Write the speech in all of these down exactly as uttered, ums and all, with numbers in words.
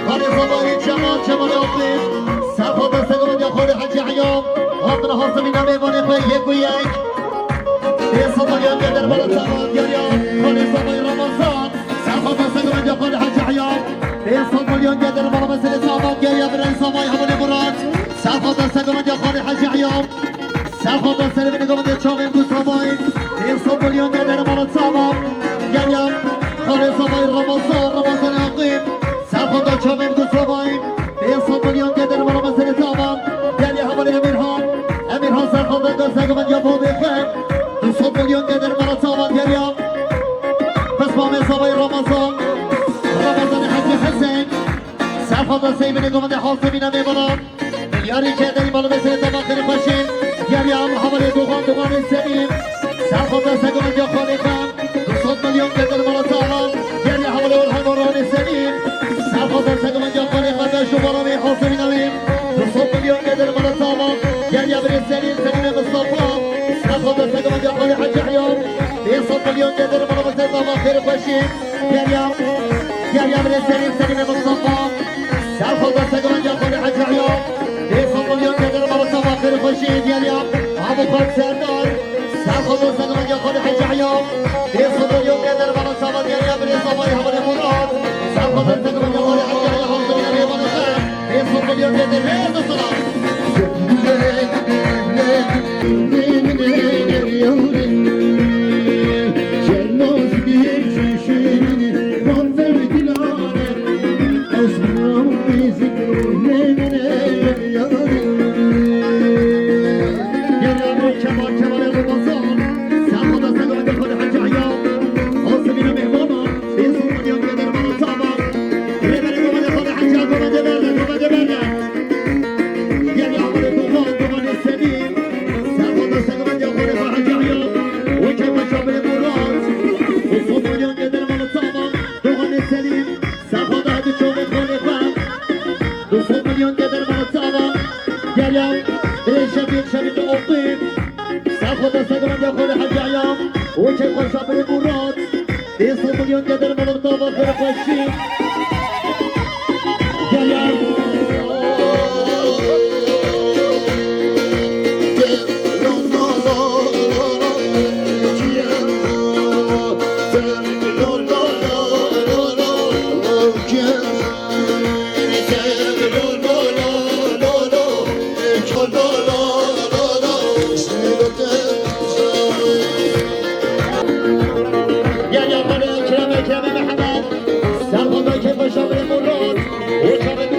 Xalê Zemayî, Cemal, Cemal Yaqûb. Serxwe destê gavên ya xalê Hecî Eyal. Hatin hasimîna mêvanê xwe yek û yek. Pênc sed milyon geder mala çavan geriya. Xalê Zemayî Ramazan. Serxwe destê gavên ya xalê Hecî Eyal. Pênc sed milyon geder mala meselê çavan geriya. Birayê Zemayî Hevalê Murat. Serxwe destê gavên ya xalê Hecî Eyal. Serxwe destê gavên ya çavên Gusamayî. Pênc sed milyon geder mala çavan geriya. Xalê Zemayî Ramazan, Ramazan Yaqûb. Serxwe da çavên Gusamayî. Pênc sed milyon geder mala meselê çavan. Geriya hevalê Emirhan. Emirhan serxwe da destê gavên ya bavê xwe. Du sed milyon geder mala çavan geriya. Pismamê Zemayî Ramazan. Ramazan Hecî Hesen. Serxwe da seyvê gavên ya hasimîna mêvanan. Milyarê kederî mala meselê çavan xêr xweşî. Geriya hevalê Doxan, Doxanê Selîm. Serxwe destê gavên ya xalê xwe. Du sed milyon geder mala çavan. Geriya hevalê Orhan, Orhanê Selîm. Serxwe destê gavên ya xalê xwe, beş numara wê hasimîna wê. Du sed milyon geder mala çavan. Geriya birê Selîm, Selîmê Mistefa. Serxwe destê gavên ya xalê Hecî Eyal. Pênc sed milyon geder mala meselê çavan xêr xweşî. Geriya, geriya birê Selîm, Selîmê Mistefa. Serxwe destê gavên ya xalê Hecî Eyal. Pênc sed milyon geder mala çavan xêr xweşî geriya. Abu Xalid Serdar. Serxwe destê gavên ya xalê Hecî Eyal. Pênc sed milyon geder mala çavan geriya. Birê Zemayî hevalê Murat. Serxwe destê gavên ya xalê Hecî Eyal. Hasimîna mêvanê xwe. Pênc sed milyon geder. Hêz û selam. Serxwe da hedi çavê xalê xwe. Du sed milyon geder mala çavan. Geriya. Ê şevî, şevî de oqî. Serxwe da segmenta xalê Hecî Eyal. Û çek xweşa birê Murat. Pênc sed milyon geder mala çavan xêr xweşî. Geriya. Gel ya, Ekrem, Ekrem Mehmet. Sen bana ki başa bir Murat. O çabuk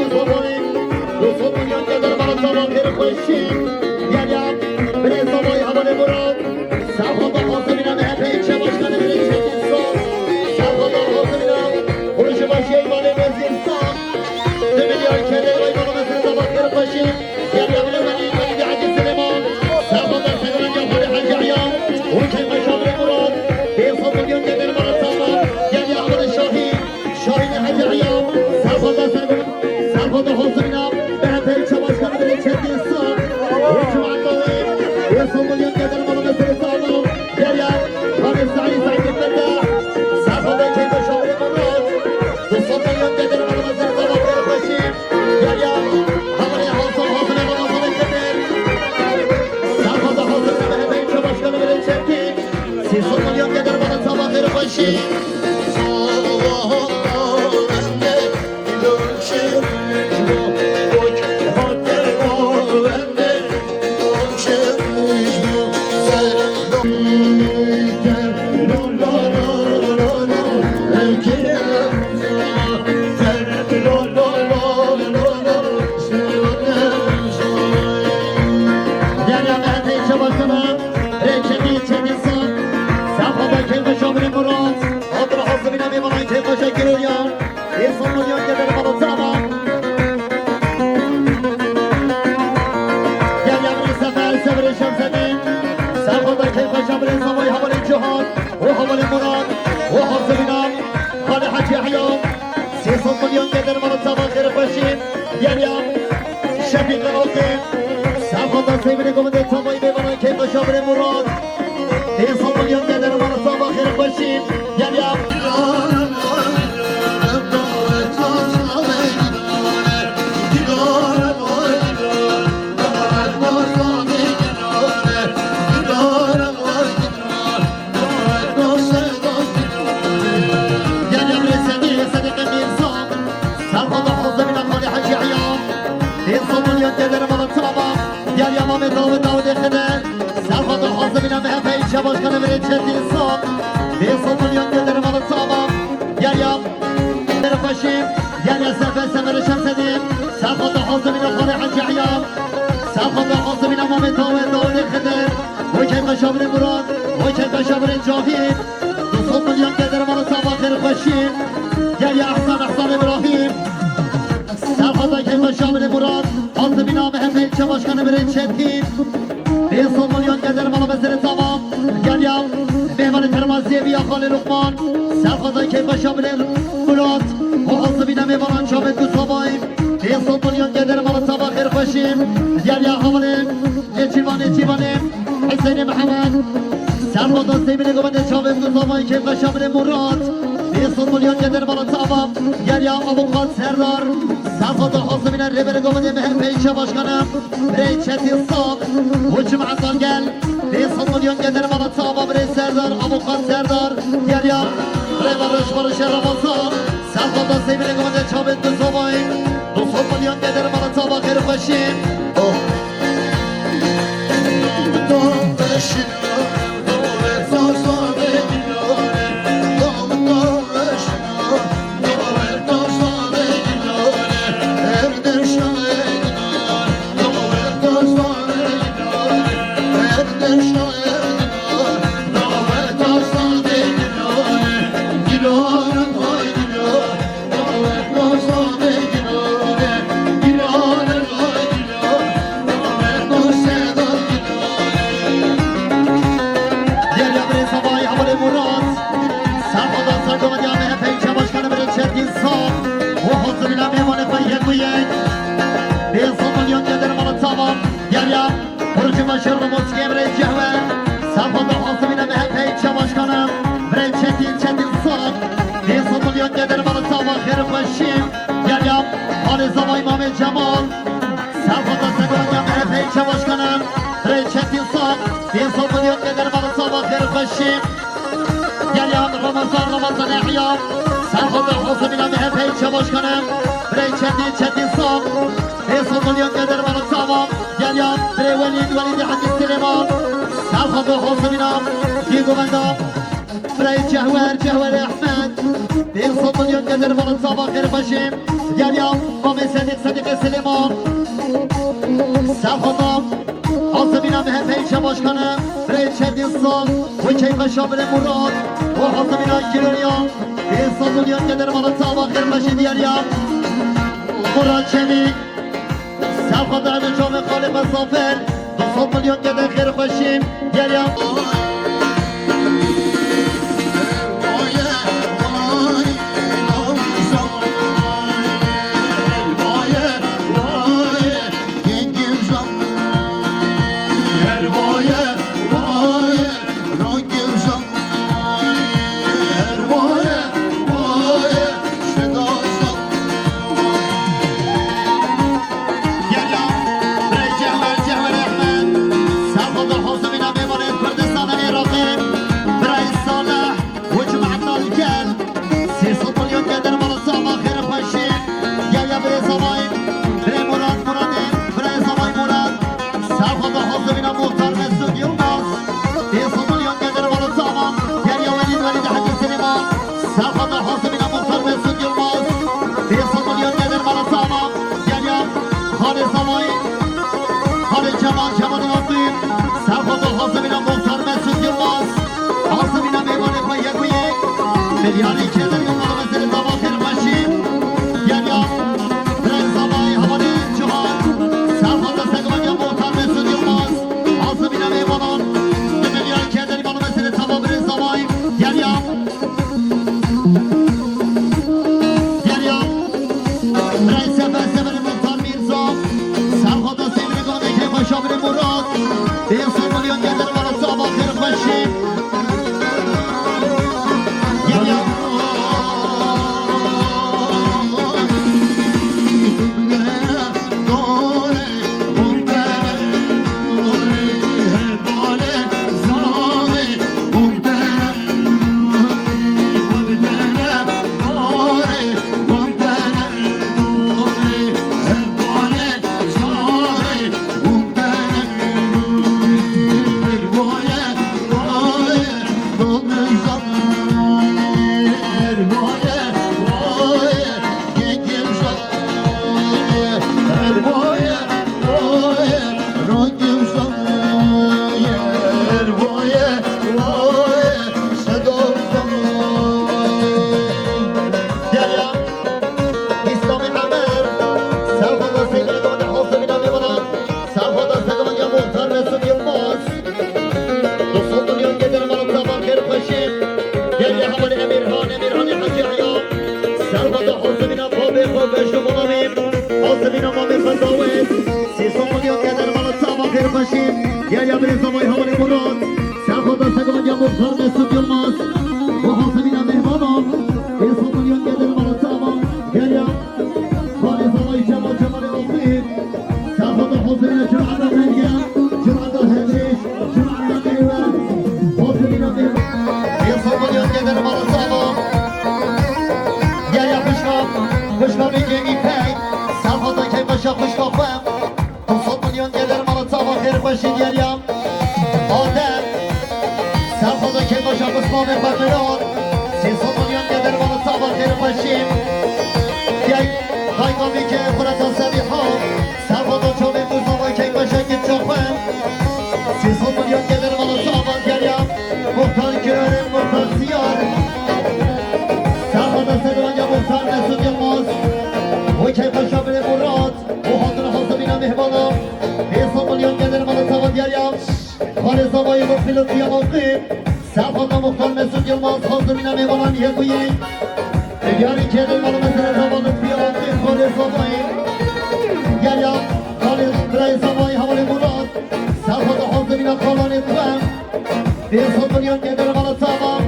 Êvanan keyfa şekirûriya. Êsan milyon gedir mala çava. Gel ya birê Sefer, Seferê Şemsedîn. Serxweda keyfa şa birê Zavay hevalê Cihan. O hevalê Murat. O hazirîna. Xalê Hecî Ehya. Sê sed milyon gedir mala çava xêr xweşî. Gel ya. Şefîq Iraqê. Serxweda Seyvînê govendê çavayî bêvanan keyfa şa birê Murat. Sê sed milyon gedir mala çava xêr xweşî. Gel ya. Gel ya birê Sedî, Sedîqê Mîrza. Serxweda Hozemîna Xalê Hecî Eya. Sê sed milyon gedir mala çava. Gel ya Mamê Dawid, Dawidê Xidir. Serxweda Hozemîna M H P ilçe başkanı birê Çetin Sap. Sê sed milyon gedir mala çava. Gel ya. Xêr xweşî. Gel ya Sefer, Seferê Şemsedîn. Serxweda Hozemîna Xalê Hecî Eya. Serxweda Hozemîna Mamê Dawid, Dawidê Xidir. Wekî Xweşa birê Murat. Wekî Xweşa birê Cahîd. Du sed milyon gedir mala çava xêr xweşî. Gel ya Ehsan, Ehsan Îbrahîm. Serxweda keyfa şa birê Murat. Hozemîna M H P ilçe başkanı birê Çetin. Sê sed milyon gedir mala bezirê çava. Gel ya. Mêvanê terma zêvî ya Xalê Luqman. Serxweda keyfa şa birê Murat. O hozemîna mêvanan çavê du çavayî. Sê sed milyon gedir mala çava xêr xweşî. Gel ya hevalê. Nêçîrvanê, Çîrvanê, Hüseyinê Mihemed. Serxweda Seyvînê govendê çavê du çavayî keyfa şa birê Murat. Sê sed milyon gedir mala çava. Gel ya avukat Serdar. Serxweda hozemîna rêberê govendê M H P ilçe başkanı. Birê Çetin Sap. Hocam Hasan gel. Sê sed milyon gedir mala çava birê Serdar. Avukat Serdar. Gel ya. Birê Barış, Barış Ramazan. Serxweda Seyvînê govendê çavê du çavayî. Du sed milyon gedir mala çava xêr xweşî. Oh. Gel ya birê Zavay hevalê Murat. Serxweda sergoveriya M H P ilçe başkanı birê Çetin Sap. O hozemîna mêvanê xwe yek û yek. Sê sed milyon gedir mala çava. Gel ya. Kurucu Başar Roboski birê Cehwer. Serxweda hozemîna M H P ilçe başkanı birê Çetin, Çetin Sap. Sê sed milyon gedir mala çava xêr xweşî. Gel ya. Xalê Zavay Mamê Cemal. Serxweda sergoveriya M H P ilçe başkanı birê Çetin Sap. Sê sed milyon gedir mala çava xêr xweşî. Gel ya Ramazan, Ramazan Ehya. Serxweda hozemîna M H P ilçe başkanı birê Çetin, Çetin Sap. Sê sed milyon gedir mala çava. Gel ya birê Welîd, Welîdê Hecî Silêman. Serxweda hozemîna vî govenda. Birê Cehwer, Cehwer Ehmed. Sê sed milyon gedir mala çava xêr xweşî. Gel ya Mamê Sedîq, Sedîqê Silêman. Serxweda hozemîna M H P ilçe başkanı birê Çetin Sap. Wekî Xweşa birê Murat. O hozemîna Kironiya. Sê sed milyon gedir mala çava xêr xweşî. Gel ya Murat Çelîk. Serxweda Edo Çavê Xalê Xwe Zafer. Du sed milyon gedir xêr xweşî. Gel ya. Gel ya, birê Cehwer, Cehwer Ehmed. Serxweda hozemîna mêvanê Kurdistanê ê Xweşî diyariya. Adem. Serxweza kêfa şaxismamê xwe miran. Sê sed milyon keder mala çavan têr xweşî. Kek dayka vî ke xureta Semîha. Serxweza çavê Mustafa kek meşekî çaxwe. Sê sed milyon keder mala çavan diyariya. Muxtar Kirarê, Muxtar Siyar. Serxweza sedwanya Muxtar Mesut Yılmaz. Û kek meşa birê Murat. û hatina hazirîna mêhvana. Pênc sed milyon keder mala çavan diyariya. Xalê Zavayê Lutfî Lutfiya Aqîb. Serxweza Muxtar Mesut Yılmaz hazirîna mêhvanan yek û yek. Diyarî keder mala mesela Zava Lutfiya Aqîb. Xalê Zavayê. Diyariya. Xalê Birayê Zavayê Hevalê Murat. Serxweza hazirîna kalanê xwe. Pênc sed milyon keder mala çavan.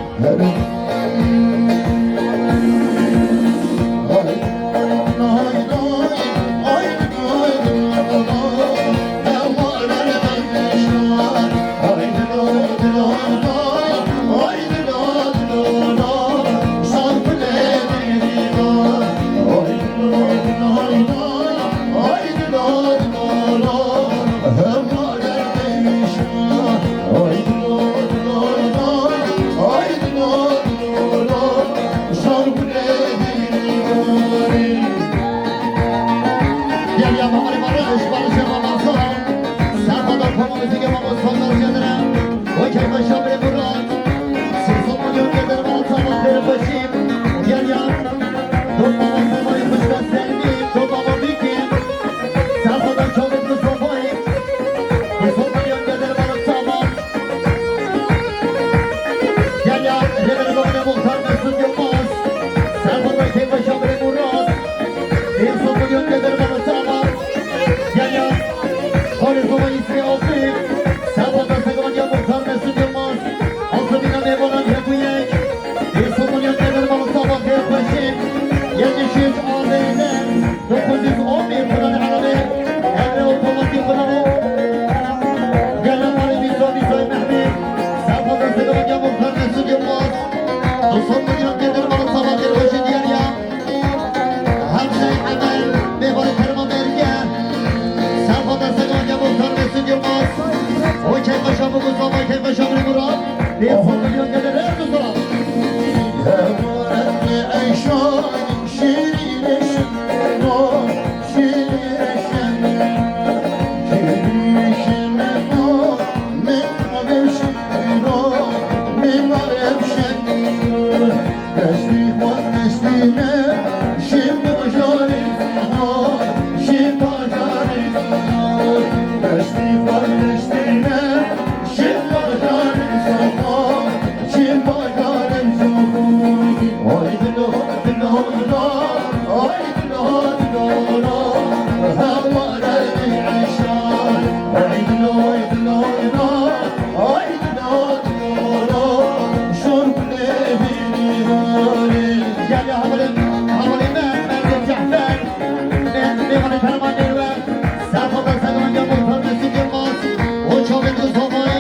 Gel ya, Mamarê Barış, Barışê Ramazan. Serxweza Komamizî Gema Osmanlar Cedire. Okey, başa bire Murat. Sê sed milyon keder mala çavan têr xweşî. Gel ya. Dot mama Semayê xwişka Selmî. Dot mama Bîkî. Serxweza çavê Mustafayê. Sê sed milyon keder mala çavan. Gel ya, rêberê Muxtar Mesut Yılmaz. Serxweza kêfa şaxirê Murat. Pênc sed milyon keder mala çavan. Gel ya. Xalê Zova Yusrê Aqîb. Serxweza segmanya Muxtar Mesut Yılmaz. Hazirîna mêvanan yek û yek. Pênc sed milyon keder mala çavan têr xweşî. Yetmiş üç A B D. Dokuz yüz on bir Kur'an-ı Arabi, emre otomatik Kur'an'ı. Gelen Ali Mizo, Mizo Mehmet, Serkan Öztürk, Muhtar Mesut Yılmaz. Doksan milyon gelir malı sabah bir başı diğer ya. Hamza Emel, Mehmet Kerman Erge. Serkan Öztürk, Muhtar Mesut Yılmaz. Okey, Paşa bu Mustafa, Okey, Paşa bu Murat. Bir milyon gelir, her Mustafa. Şirin eşim, şirin eşim, şirin eşim, Gel ya, hevalê, hevalê me, Mehmet Cafer. Me, me, hevalê Ferman Derwe. Serxweza Segmanya Muhtar Mesut Yılmaz. O çavê Mustafayê.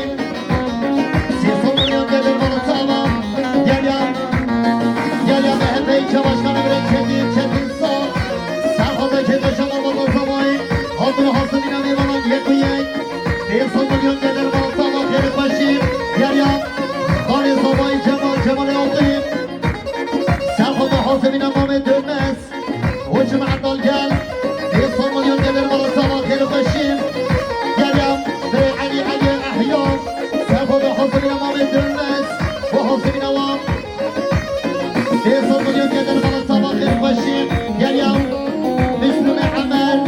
Sê sed milyon gelir malı çavan. Gel ya. Gel ya, M H P ilçe başkanı Bülent Çetin, Çetin Sağ. Serxweza Kêfa Şaxirê Mustafayê. Hazır hazır inanayım, yek û yek. Pênc sed milyon gelir malı çavan, xêr xweşî. Gel ya. Xalê Zavayê Cemal, Cemalê Altın. Serxweza Hasemîna Mamê Dönmez. Hoçim Erdal gel. Pênc sed milyon gelir malı çavan, xêr xweşî. Gel ya. Bey Ali, Ali Ehya. Serxweza Hasemîna Mamê Dönmez. Bu Hasemîna wa. Pênc sed milyon gelir malı çavan, xêr xweşî. Gel ya. Müslüme Emel.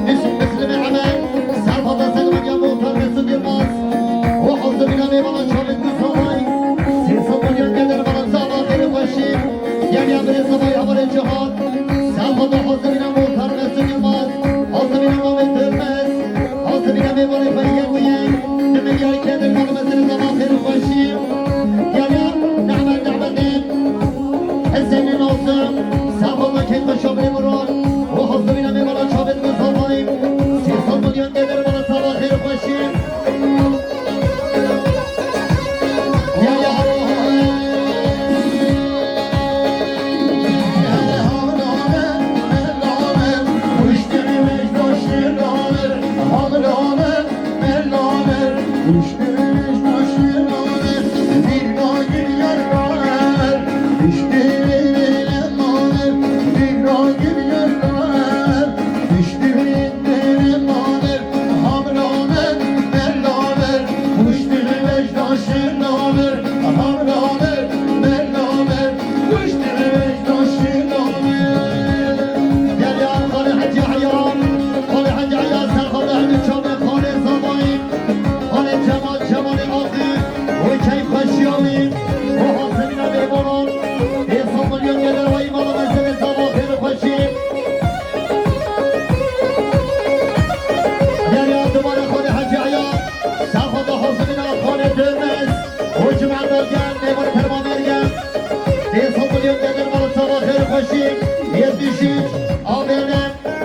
Müs-, Müslüme Emel. Serxweza Segmanya Muhtar Mesut Yılmaz. Bu Hasemîna Meyvana Çavê Sê sed milyon gelir malı çavan, xêr xweşî. Gel ya, birê Zavayê, hevalê Cihat. Serxweza Hasemîna Muhtar Mesut Yılmaz. Hasemîna Mamê Dönmez. Hasemîna mêvanê xwe yek û yek. Di milyar gelir malı meselê zaman, xêr xweşî. Gel ya, Nehmet Nehmetê. Hüseyinê Nazım. Serxweza Kêfa Şaxirê Murat. Û Hasemîna mêvana Çavê Mustafayê. Sê sed milyon gelir malı çavan, xêr xweşî. Gel, gel, vay, mala mesele, tamam, xêr, xweşî. Gel ya, dubare xwedê Hecî Eya. Safa da hazirina xanê Dönmez. O cuma da gel, ne var, perma ver gel. Dê satılıyor, gel, gel, mala, tamam, xêr, xweşî. Yetmiş üç, A B N.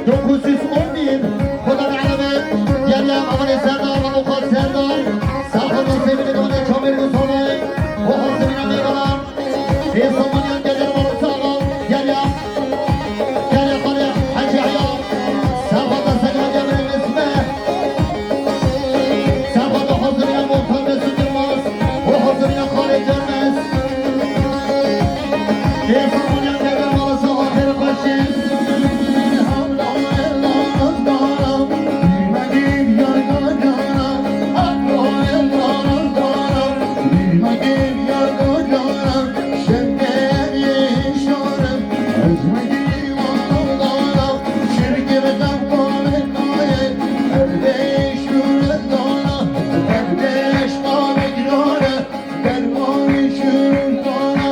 Dokuz yüz on bir, Xweda bi elemet, Derya Amanê Serdar, Avukat Serdar, Serkan Hüseyin'in adı Kamil Mustafa, o hazırına meyvana, Êsa Manyan Gezer Balık Sağlam, Derya, Derya Kale, Hacı Hayal, Serkan da Serkan Cemil Mesut Bey, Serkan da hazırına Muhtar Mesut Yılmaz, o hazırına Kale Dönmez. Dermanê çiyan dana,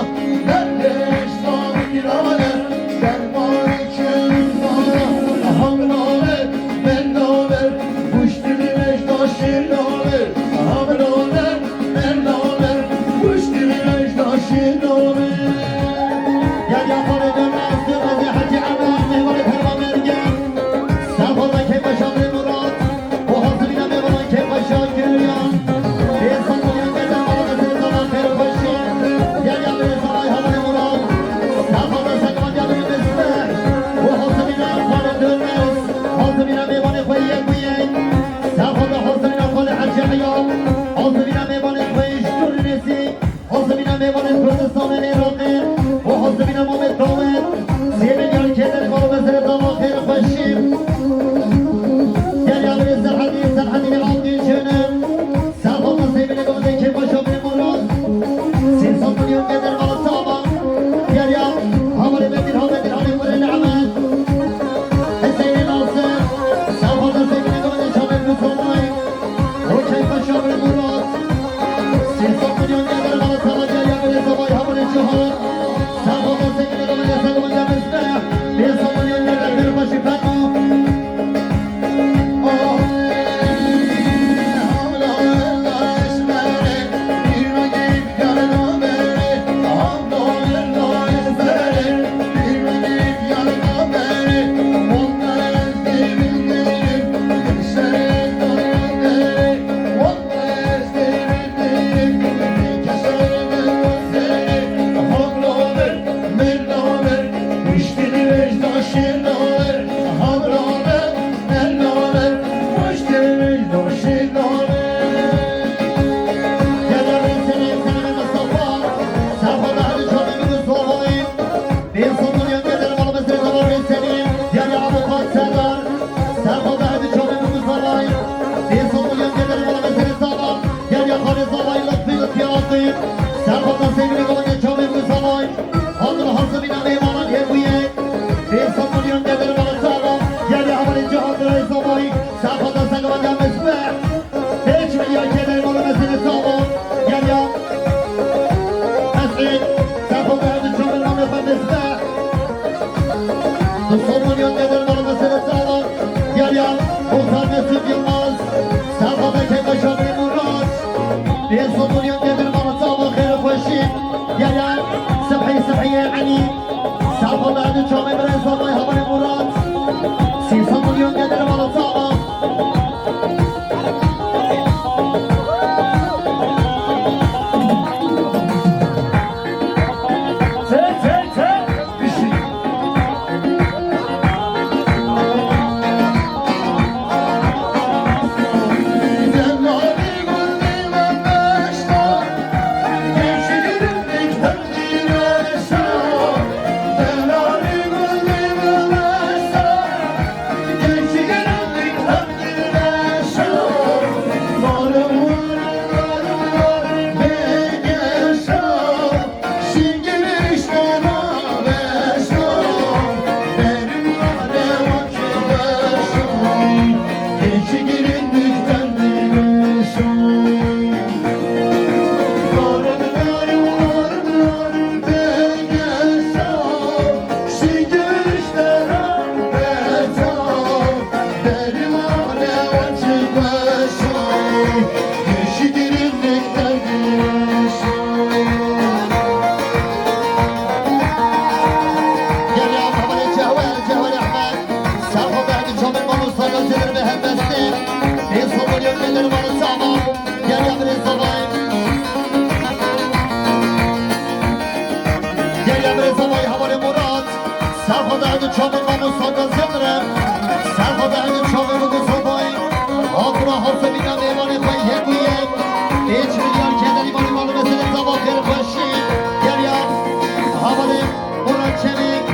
dermanê çiyan dana, hamdane, mendane, puştî vêjda şênane, hamdane, mendane, puştî vêjda şênane. Gel yapalım dönmez, dönmez, Hacı Emrah, meyvanı perma vergen. Sağ ol, Kemal Şahin Murat. Boğazı bile meyvanı Kemal Şahin geliyor. Hazırına meyvanê xwe yek û yek. Hazırına meyvanê Kurdistanê Iraqê. Hazırına Mehmet Dawet. Sêvê gel kêdeş balo mesele dava xêr xweşî. Gel ya birê Serhedî, Serhedî ne altın çene. Serhedî sêvê ne gavdê kê başa bê Murat. Sê sed milyon gelir balo sağlam. Gel ya. Hamle Bedir, Hamle Bedir, Hamle Bedir, Hamle. Hüseyin Nasır. Serhedî sêvê ne gavdê çabê Mustafa. Okey, başa bê Murat. Sê sed milyon gelir balo sağlam. Gel ya birê Zavay, Hamle Cihan. Serxweza hevdî çavê min bi zavayî. Dê Somalyan geder bala meselê zava. Gel ya xalê zavayî, lotfî lotfî atî. Serxweza sêvînê bala gel çavê min bi zavayî. Hazir hazir bîna mêvanan hêr bûye. Dê Somalyan geder bala zava. Gel ya hevalê cihan dirayê zavayî. Serxweza sengava gel mesbe. Pênc milyar geder bala meselê zava. Gel ya. Mesîd. Serxweza hevdî çavê namê xwe mesbe. Somalyan geder bala meselê zava. Gel ya, Muhtar Mesut Yılmaz. Safa Bekir Başarı Murat. Bê Somalyan geder bala zava xêr xweşî. Gel ya, Sibhî Sibhî Elî. Safa Behdi Çamê Birê Zavay Hamanê Murat. Sê Somalyan geder bala zava. Çek, çek, çek. Bişî. Gel ya, hevalê Cehwer, Cehwer Ehmed. Serxwe de hemî çavên mal û saka zêdir be helbestê. Ê Somaliyan gelir mal û saman. Gel ya birê zavay. Gel ya birê zavay, hevalê Murat. Serxwe de hemî çavên mal û saka zêdir e. Serxwe de hemî çavên mal û zavay. Hatura hafte bîna mêvanê xwe yek û yek. Ê çi milyar kederî malî mal û meselê zava xêr xweşî. Gel ya. Hevalê Murat Çevik,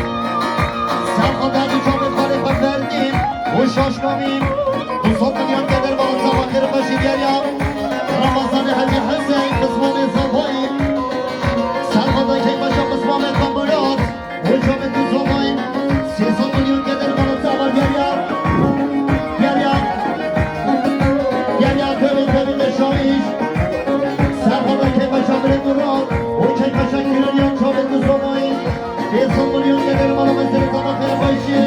serxwe de hemî çavên malê xwe ferdî û şaşkamî. Du sed milyon keder bala zava xêr xweşî geriya. Ramazanê Hecî Hesen, pismanê zavayî. Serxwe de keyfeşa pismanê xwe Murat û çavên du zavayî. Sê sed milyon keder bala zava geriya. Geriya. Geriya, tevî, tevî de şayîş. Serxwe de keyfeşa birê Murat û keyfeşa kiraniya çavên du zavayî. Ê Somaliyan gelir mal û meselê zava xêr xweşî.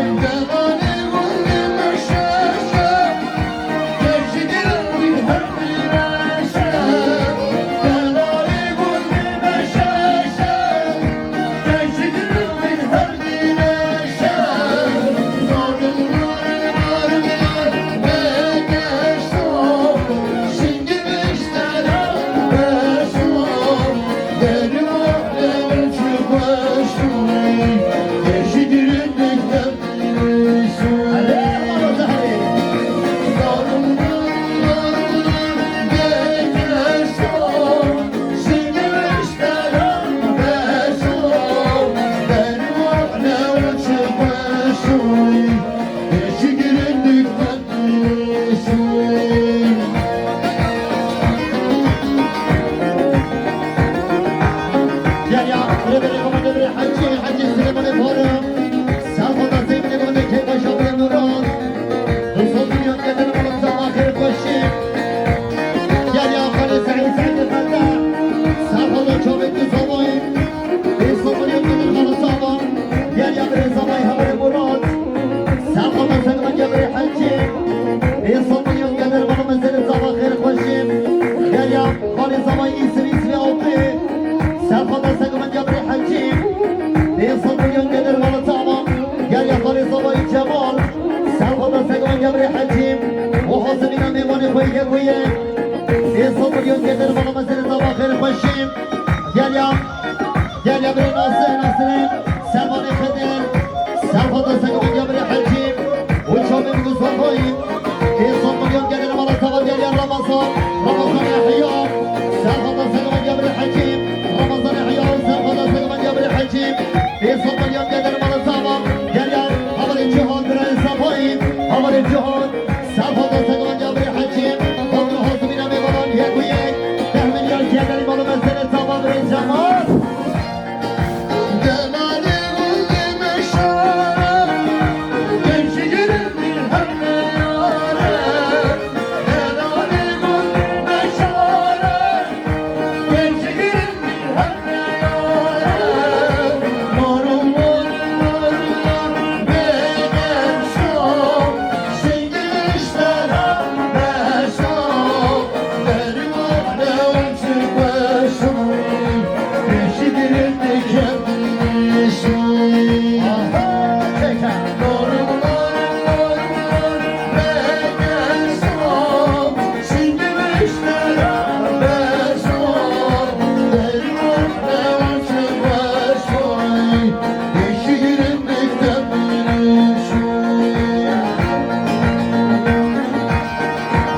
Gel ya birê zavayî hevalê Murat. Serxwe de segmentiya birê Hecî. Ê sed milyon gelir bala meselê zava xêr xweşî. Gel ya xalê zavayî Îsir Îsrî Altî. Serxwe de segmentiya birê Hecî. Ê sed milyon gelir bala zava. Gel ya xalê zavayî Cemal. Serxwe de segmentiya birê Hecî. Û hazirîna mêvanê xwe yek û yek. Ê sed milyon gelir bala meselê zava xêr xweşî. Gel ya. Gel ya birê Nasir, Nasirê Servanê Xedir. Serxwe de segmentiya birê Hecî û çavên du zavayî. Ê sed milyon gelir bala zava gel ya Ramazan. Ramazan Yahya. Serxwe de segmentiya birê Hecî. Ramazan Yahya û serxwe de segmentiya birê Hecî. Ê sed milyon gelir bala zava gel ya hevalê Cihan birê zavayî. Hevalê Cihan. Serxwe de segmentiya birê Hecî. Xwe hazirîna mêvanan yek û yek. Deh milyar kederî mal û meselê zava birê Cemal.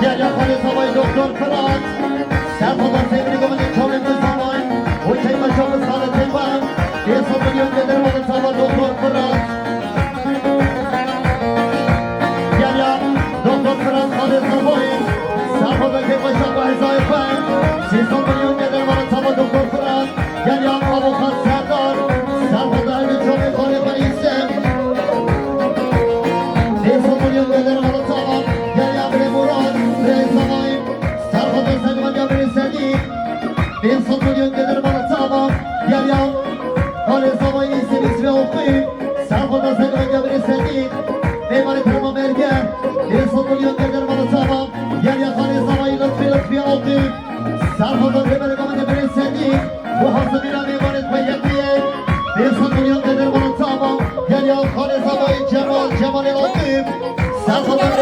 Gel ya xalê zavayî Doktor Firat. Serxwe de sevgilî govinê çavên du zavayî. Û keyfeşa pismanê teyba. Ê sed milyon gelir bala zava Doktor Firat. Gel ya, Doktor Firat xalê zavayî. Serxwe de keyfeşa xwe hizayê xwe. Sê sed milyon gelir bala zava Doktor Firat. Gel ya, Avukat Serdar. Serxwe de hemî çavê xalê xwe Îsem. Ê sed milyon gelir bala zava. Gel ya birê Murat, birê zavayî. Serxwe de segmentiya birê Sedî. Ê sed milyon gelir bala zava. Gel ya. Xalê zavayî Îsem Îsrî Altî. Serxwe de segmentiya birê Sedî. Mêvanê Pema Merge. Ê sed milyon gelir bala zava. Gel ya xalê zavayî Lutfî, Lutfî Altî. Serxwe de têberê govinê birê Sedî. Û hazirîna mêvanê xwe yek û yek. Ê sed milyon gelir bala zava. Xwe